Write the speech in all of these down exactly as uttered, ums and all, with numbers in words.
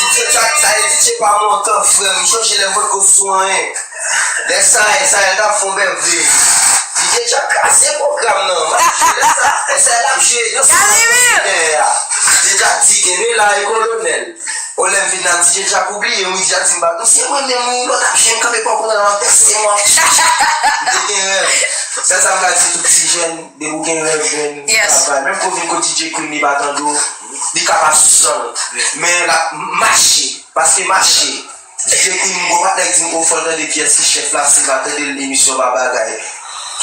DJ Jack, sa e DJ pa montan, frè m. M chonje lè m potko sou anyen. Lè sa, sa e t ap fè yon bèv vre. DJ Jack kraze pwogram nan. M ap jwe lè sa, lè sa l ap jwe. Nan Casimir! DJ Jack di, "Kenbe la, e kolonèl." O lè m vin la, DJ Jack oubliye m, wi, DJ Jack di m, "Ba, m se mwen menm, wi, lòt ap jwe, m kanpe pa w konn nan tèt, se mwen." M te gen rèv. Sèl sa m ka di tout ti jèn, depi w gen rèv, jèn, travay. Menm ke w vin kot DJ Queen, li pa tande w, li ka pa sou san l. Men l ap mache, paske mache. DJ Queen, m gon patnè k di m, "O, fò l tande Kiyès ki chèf la, si l pa tande l, emisyon pa bagay."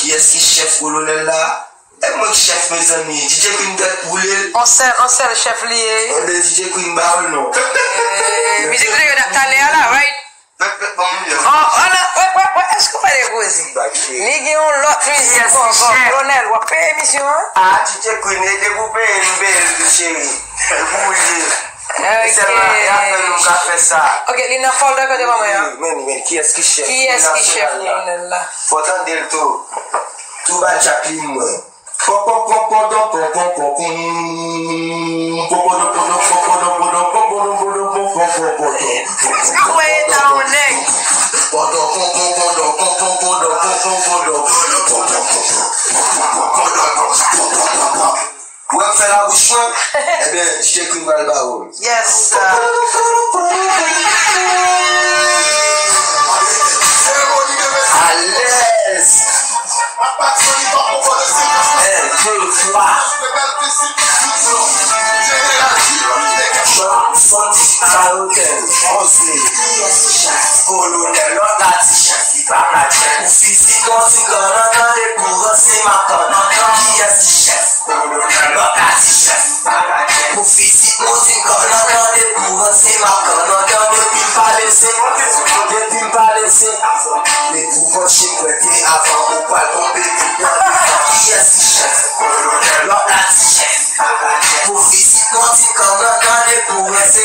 Kiyès ki chèf kolonèl la? E mwen k chèf, mezanmi. DJ Queen tèt boule l. On sèl, on sèl chèf li ye. Enben, DJ Queen ba w l non. Eh, mizik li yo t ap talè a la, right? Pèt, pèt, ban m yon. Oh, oh, non, wè, wè, wè, èske w pa depoze? Li gen yon lòt mizik ankò, kolonèl, w ap peye emisyon an? Ah, DJ Queen, e depi w peye m, m peye l tou, cheri. Ou boule. E sèlman, e apèn ou ka fè sa. Ok, li nan folder kote ban mwen an. Wi, men, men, kiyès ki chèf? Kiyès ki chèf kolonèl la? Fò tande l tou. Tou ba Jack li mwen. Sa w wè e ta yon nèg. Ou wè m fè labouch mwen? Ebyen, DJ Queen pral ba ou l. Yes, sir. Alèz. En, de, twa. Johnson, Sayotel, Osley, Kolonèl, lòt la ti chèf, li pa ka chèf. Pou fizik, mwen di kannan, tande pou ranse, m ap kannan. Kiyès ki chèf? Kolonèl, lòt la ti chèf, li pa ka chèf. Pou fizik, mwen di kannan, tande pou ranse, m ap kannan. Depi m pa lese, depi m pa lese. Men pou panche pwente avan ou pral tonbe tout nan devan. Kiyès ki chèf? Lòt la ti chèf. Pou fizik, mwen di kannan, tande pou ranse.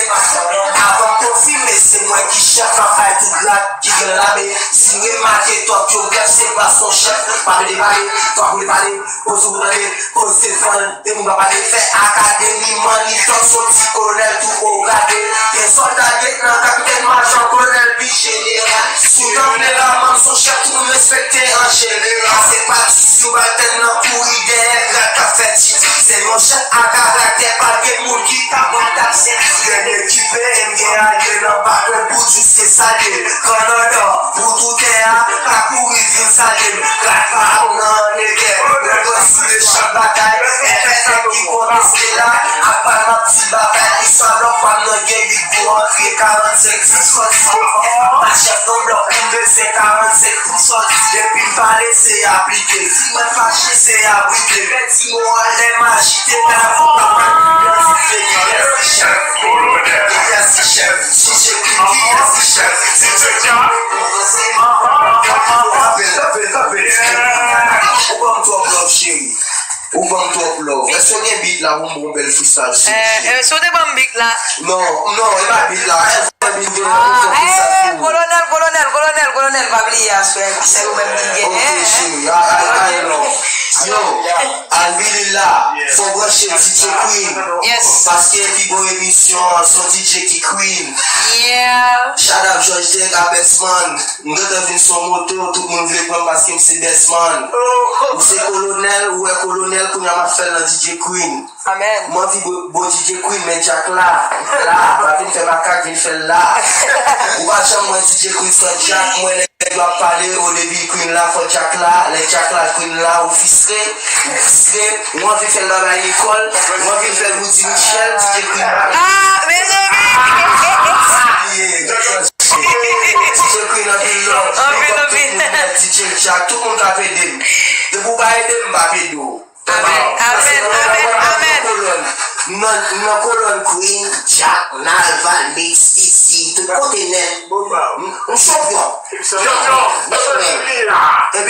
Avan konfime, se mwen ki chèf, m ap bay tout rad ki gen lame. Si m remake tòk yo brèf, se pa son chèf. Pa vle pale, pa vle pale, poze ou tande, poze defann. Depi m pa pale, fè akademi, man li tan soti kolonèl tou o grade. Gen sòlda, lyetnan, kapitèn, majan, kolonèl, pi jeneral. Si w tann le la, man son chèf, tout moun respekte an jeneral. Se pa ti sibaltèn nan kouri dèyè grad k ap fè titi. Se yon chèf a karaktè, pa gen moun ki ka pran taksè. Dènye ki peye m gen alye nan pakè bout jiske salye. Kanada, bout ou tè a, pa kouri vin salye m. Gad pa m nan negè, lè mwen sou le chan batay. Èfèsè ki konteste la, apa m ap di bagay. Istwa lòk pa m nan gen lit gwo antre karannsenk. Sis fòs, pa chèf nan blòk, m bezwen karannsenk pou m sòti. Depi m pale, se aplike. Si mwen fache, se abrite. Pèdi mowal lè m ajite. Kiyès ki chèf? Kiyès ki chèf? Si se ki kiyès ki chèf? Si se ki Ou ban m twòp love, cheri. Ou ban m twòp love. Èske w gen beat la pou m ba w yon bèl freestyle sou Eh, eh, si w te ban m beat la. Non, non, e pa beat la. Èske w gen beat la? Ah, eh, kolonèl, kolonèl, kolonèl, kolonèl, pa bliye aswè, se ou menm ki gen. Ok, cheri. Ah, ah, ah, non. Yo, alhamdulillah, fò branche DJ Queen. Yes. Paske pi bon emisyon an, se yon DJ ki Queen. Yeah. Shout out George Tech a Bestman. M gentan vin sou yon moto, tout moun vle pran m paske m se Bestman. Ou se kolonèl, ou wè kolonèl, kounye a m ap fè l nan DJ Queen. Amèn. M anvi bo, bo DJ Queen, men Jack la, la, pa vin fè makak, vin fè l la. Ou pa janm wè DJ Queen san Jack, mwen nèg yo ap pale, o debi Queen la, fò Jack la, lè Jack la, Queen la, ou fistre, ou fistre, ou anvi fè l bagay lekòl, ou anvi fè l Roody Michel, DJ Queen pa. Ah, mezanmi! DJ Queen anpil love. Anpil, anpil. DJ Jack, tout moun k ap ede m. Depi w pa ede m, m p ap ede w. Amèn, amèn, amèn, amèn. Nan, nan kolòn Queen, Jack, Nalval, Mix, Easy, tout kote nèt. M, m chanpyon. Chanpyon. Epi